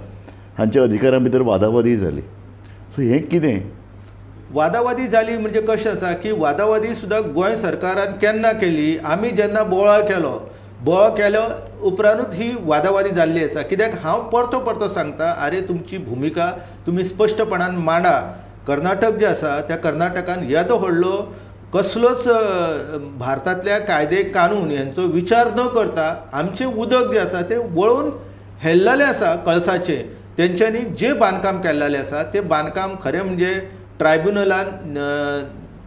हांच्या अधिकारां भितर वादावादी जाली. सो हें कितें वादावादी जाली म्हणजे कशें आसा की वादावादी सुद्दां गोंय सरकारान केन्ना केली, आमी जेन्ना बोवाळ केलो, बोवाळ केलो उपरांतूच ही वादावादी जाल्ली आसा. कित्याक हांव परतो परतो सांगता, आरे तुमची भुमिका तुमी स्पश्टपणान मांडा. कर्नाटक जें आसा त्या कर्नाटकान येदो व्हडलो कसलोच भारतांतल्या कायदे कानून हेंचो विचार न करता आमचें उदक जें आसा तें वळोवन हेल्लेलें आसा कळसाचें. तेंच्यांनी जें बांदकाम केल्लेलें आसा तें बांदकाम खरें म्हणजे ट्रायब्युनलान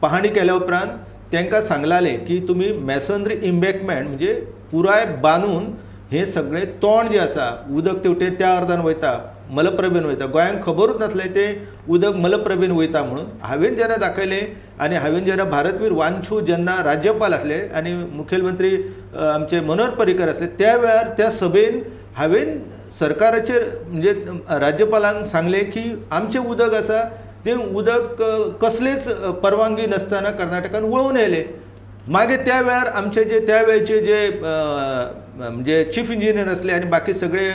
पहाणी केल्या उपरांत तांकां सांगलालें की तुमी मॅसनरी इम्बॅकमेंट म्हणजे पुराय बांदून हें सगळें तोंड जें आसा उदक तेवटेन त्या अर्दान वयता, मलप्रभेन वयता. गोंयांक खबरूच नासलें तें उदक मलप्रभेन वयता म्हणून. हांवें जेन्ना दाखयलें आनी हांवें जेन्ना भारतवीर वांछू जेन्ना राज्यपाल आसले आनी मुखेलमंत्री आमचे मनोहर पर्रीकर आसले त्या वेळार त्या सभेन हांवें सरकाराचेर म्हणजे राज्यपालांक सांगलें की आमचें उदक आसा तें उदक कसलेच परवानगी नासतना कर्नाटकान वळोवन येयलें. मागीर त्या वेळार आमचे जे त्या वेळचे जे म्हणजे चीफ इंजिनियर आसले आनी बाकी सगळे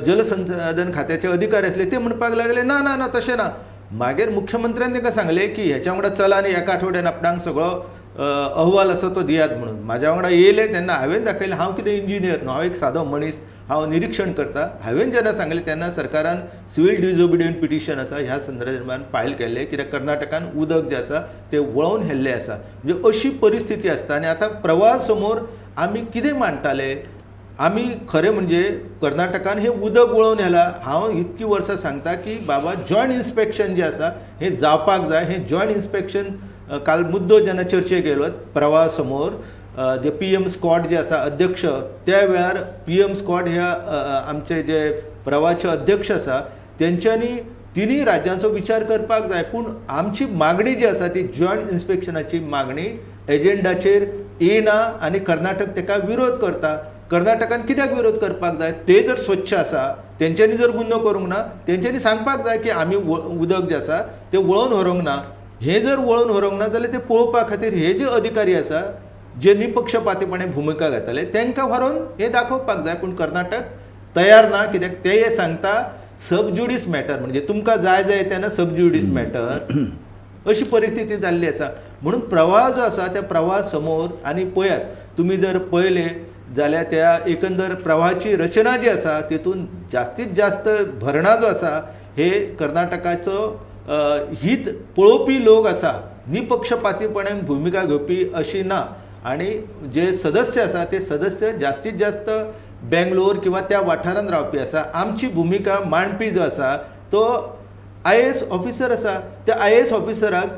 जलसंसाधन खात्याचे अधिकारी आसले ते म्हणपाक लागले ना ना ना तशें ना. मागीर मुख्यमंत्र्यान तांकां सांगलें की हेच्या वांगडा चला आनी एका आठवड्यान आपणाक सगळो अहवाल आसा तो दियात म्हणून. म्हाज्या वांगडा येयले तेन्ना हांवें दाखयलें हांव कितें इंजिनियर न्हू, हांव एक सादो मनीस, हांव निरिक्षण करता. हांवें जेन्ना सांगलें तेन्ना सरकारान सिवील डिसओबिडियंट पिटिशन आसा ह्या संदर्भान फायल केल्लें कित्याक कर्नाटकान उदक जें आसा तें वळोवन हेल्लें आसा. म्हणजे अशी परिस्थिती आसता आनी आतां प्रवाह समोर आमी कितें मांडटाले, आमी खरें म्हणजे कर्नाटकान हें उदक वळोवन हेलां. हांव इतकीं वर्सां सांगता की बाबा जॉयंट इन्स्पेक्शन जें आसा हें जावपाक जाय. हें जॉयंट इन्स्पेक्शन काल मुद्दो जेन्ना चर्चेक येयलो प्रवाह समोर जे PM Scott जे आसा अध्यक्ष, त्या वेळार PM Scott ह्या आमचे जे प्रवाहाचे अध्यक्ष आसा तेंच्यांनी तिनूय राज्यांचो विचार करपाक जाय. पूण आमची मागणी जी आसा ती जॉयंट इन्स्पेक्शनाची मागणी एजेंडाचेर येना आनी कर्नाटक ताका विरोध करता. कर्नाटकान कित्याक विरोध करपाक जाय? ते जर स्वच्छ आसा तेंच्यांनी जर गुन्हो करूंक ना तेंच्यांनी सांगपाक जाय की आमी उदक जें आसा तें वळोवन व्हरूंक ना. हें जर वळोवन व्हरूंक ना जाल्यार तें पळोवपा खातीर हे जे अधिकारी आसा जे निपक्षपातीपणे भुमिका घेताले तांकां व्हरून हें दाखोवपाक जाय. पूण कर्नाटक तयार ना कित्याक ते हे सांगता सब ज्युडीस मॅटर, म्हणजे तुमकां जाय जाय तेन्ना सब ज्युडीस मॅटर. अशी परिस्थिती जाल्ली आसा. म्हणून प्रवाह जो आसा त्या प्रवाहा समोर आनी पळयात तुमी जर पळयले जाल्यार त्या एकंदर प्रवाहाची रचना जी आसा तितून जास्तीत जास्त भरणा जो आसा हे कर्नाटकाचो हित पळोवपी लोक आसा, निपक्षपातीपणान भुमिका घेवपी अशी ना. आनी जे सदस्य आसा ते सदस्य जास्तीत जास्त बेंगलोर किंवा त्या वाठारांत रावपी आसा. आमची भुमिका मांडपी जो आसा तो IAS officer आसा. त्या IAS ऑफिसराक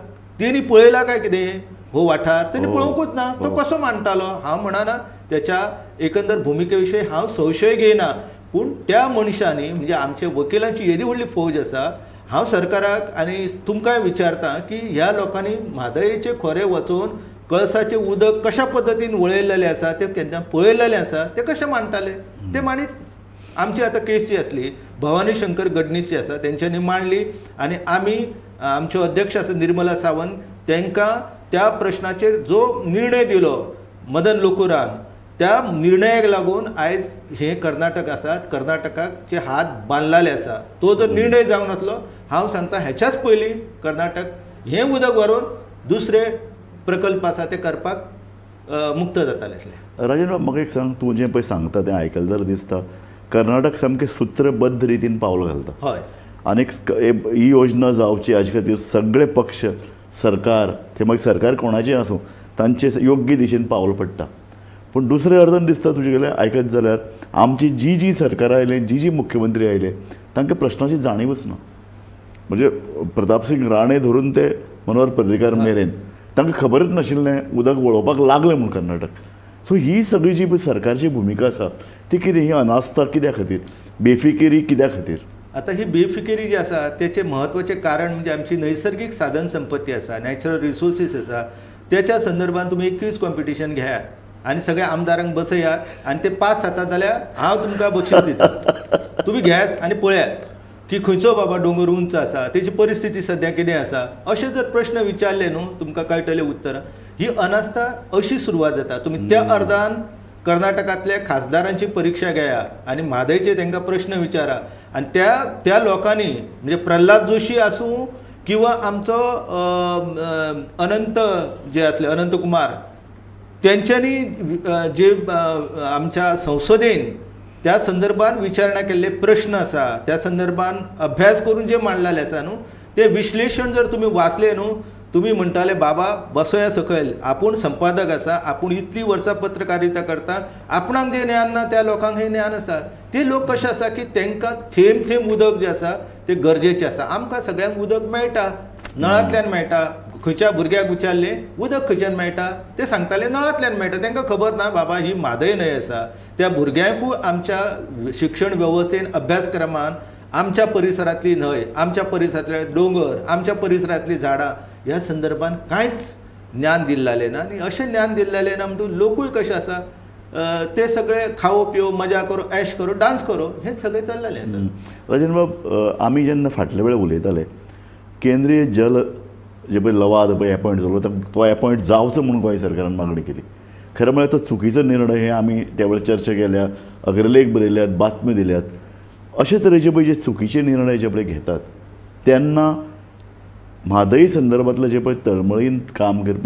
तेणी पळयला काय कितें हो वाठार तेणी पळोवंकूच ना, तो कसो मांडटालो. हांव म्हणना त्याच्या एकंदर भुमिके विशयी हांव संशय घेयना, पूण त्या मनशांनी म्हणजे आमचे वकिलांची येदी व्हडली फौज आसा. हांव सरकाराक आनी तुमकांय विचारता की ह्या लोकांनी म्हादयेचे खोरे वचून कळसाचें उदक कशा पद्दतीन वळयलेलें आसा तें केन्ना पळयलेलें आसा, तें कशें मांडटाले ते मांडीत. आमची आतां केस जी आसली भवानी शंकर गडनीस जी आसा तेंच्यांनी मांडली आनी आमी आमच्यो अध्यक्ष आसा निर्मला सावंत तांकां त्या प्रश्नाचेर जो निर्णय दिलो मदन लोकुरान, त्या निर्णयाक लागून आयज हे कर्नाटक आसा कर्नाटकाचे हात बांदलेले आसा. तो जर निर्णय जावंक नासलो हांव सांगता ह्याच्याच पयलीं कर्नाटक हें उदक व्हरून दुसरे प्रकल्प आसा ते करपाक मुक्त जाताले आसले. राजेंद्र म्हाका एक सांग, तूं जें पळय सांगता तें आयकलें जाल्यार दिसता कर्नाटक सामकें सूत्रबद्ध रितीन पावल घालता. हय, आनी ही योजना जावची हाजे खातीर सगळे पक्ष सरकार ते मागीर सरकार कोणाचें आसूं तांचे योग्य दिशेन पावल पडटा. पूण दुसरे अर्दान दिसता तुजे कडेन आयकत जाल्यार आमची जी जी सरकारां आयले, जी जी मुख्यमंत्री आयले तांकां प्रश्नाची जाणीवच ना. म्हणजे प्रतापसिंग राणे धरून ते मनोहर पर्रीकार मेरेन तांकां खबरच नाशिल्लें उदक वळोवपाक लागलें म्हूण कर्नाटक. सो ही सगळी जी सरकारची भुमिका आसा ती कितें, ही अनास्था कित्या खातीर, बेफिकिरी कित्या खातीर? आतां ही बेफिकिरी जी आसा तेचें म्हत्वाचें कारण म्हणजे आमची नैसर्गीक साधन संपत्ती आसा, नॅचरल रिसोर्सीस आसा, त्याच्या संदर्भात तुमी एक क्वीज कॉम्पिटिशन घेयात आनी सगळ्या आमदारांक बसयात आनी ते पास जाता जाल्यार हांव तुमकां बक्षीस दिता. तुमी घेयात आनी पळयात की खंयचो बाबा दोंगर उंच आसा, तेची परिस्थिती सद्या कितें आसा, अशे जर प्रश्न विचारले न्हू तुमकां कळटले उत्तरां. ही अनास्था अशी सुरवात जाता. तुमी त्या अर्दान कर्नाटकांतल्या खासदारांची परिक्षा घेया आनी म्हादयचे तांकां प्रश्न विचारा आनी त्या त्या लोकांनी म्हणजे प्रल्हाद जोशी आसूं किंवा आमचो अनंत जे आसले अनंत कुमार तेंच्यांनी जे आमच्या संसदेन त्या संदर्भान विचारणा केल्ले प्रश्न आसा त्या संदर्भान अभ्यास करून जे मांडलेले आसा न्हू ते विश्लेशण जर तुमी वाचले न्हू तुमी म्हणटाले बाबा बसोया सकयल, आपूण संपादक आसा, आपूण इतली वर्सां पत्रकारिता करता, आपणाक जें ज्ञान ना त्या लोकांक हें ज्ञान आसा. ते लोक कशे आसा की तांकां थेंब थेंब उदक जें आसा तें गरजेचें आसा. आमकां सगळ्यांक उदक मेळटा, नळांतल्यान मेळटा. खंयच्या भुरग्याक विचारलें उदक खंयच्यान मेळटा ते सांगताले नळांतल्यान मेळटा. तांकां खबर ना बाबा ही म्हादय न्हंय आसा. त्या भुरग्यांकूय आमच्या शिक्षण वेवस्थेन अभ्यासक्रमान आमच्या परिसरांतली न्हंय, आमच्या परिसरांतले दोंगर, आमच्या परिसरांतलीं झाडां ह्या संदर्भान कांयच ज्ञान दिल्लें ना. आनी अशें ज्ञान दिल्लें ना म्हणटकूच लोकूय कशें आसा ते सगळे खाओ पियो मजा करो ऐश करो डांस करो हें सगळें चल्लेलें आसा. राजेंद्र बाब, आमी जेन्ना फाटल्या वेळार उलयताले केंद्रीय जल जे पळय लवाद पळय एपॉयंट जालो तो एपॉयंट जावचो म्हणून गोंय सरकारान मागणी केली. खरें म्हळ्यार तो चुकीचो निर्णय हे आमी त्या वेळार चर्चा केल्या, अग्रलेख बरयल्यात, बातम्यो दिल्यात. अशे तरेचे पळय जे चुकीचे निर्णय जे पळय घेतात तेन्ना म्हादय संदर्भांतले जे पळय तळमळीन काम करपी